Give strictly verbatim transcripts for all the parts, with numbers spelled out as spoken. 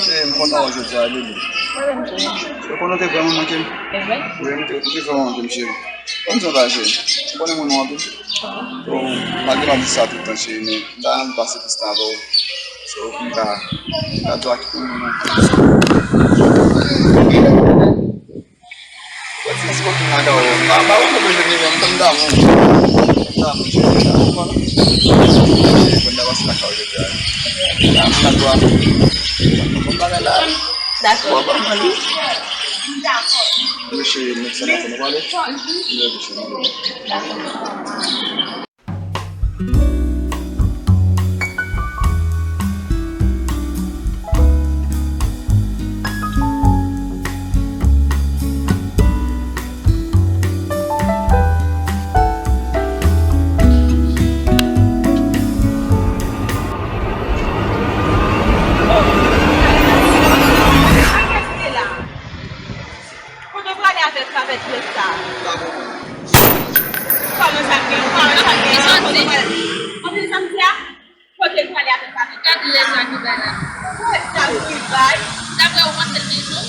Cheri, m kontan wè w jodi a, baby. Ou konnen w te vrèman manke m. E vre? Wi, m te, m te vrèman manke m, cheri. Ban m di w yon bagay, cheri. M konnen m renmen w anpil. So, malgre m ap di sa tout tan, cheri, men m ta renmen pase plis tan avè w. So, m ta, m ta di w a ki pwen m renmen w anpil. Wè ti mesye konprann la, Garo. Pa, pa, pa bezwen ni menm, m damou. M damou, cheri, m damou. Konn nan pase lakay ou jodi a. M damou, m damou. Konn bagay la. Dakò. Wè, ba mwen li. Mesye, nèg sa la fè nou pale. Lè mesye nou. Kote w prale avèk, avèk nèg sa a? Kòman sa k gen? Kòman sa k gen? Kote w prale? Kote w prale avèk, avèk? Gad lè sa ki bay la. Sa ki bay? Daprè ou, panse l gen jan?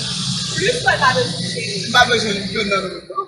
Plis wè l pa bezwen cheri. M pa bezwen youn nan nou.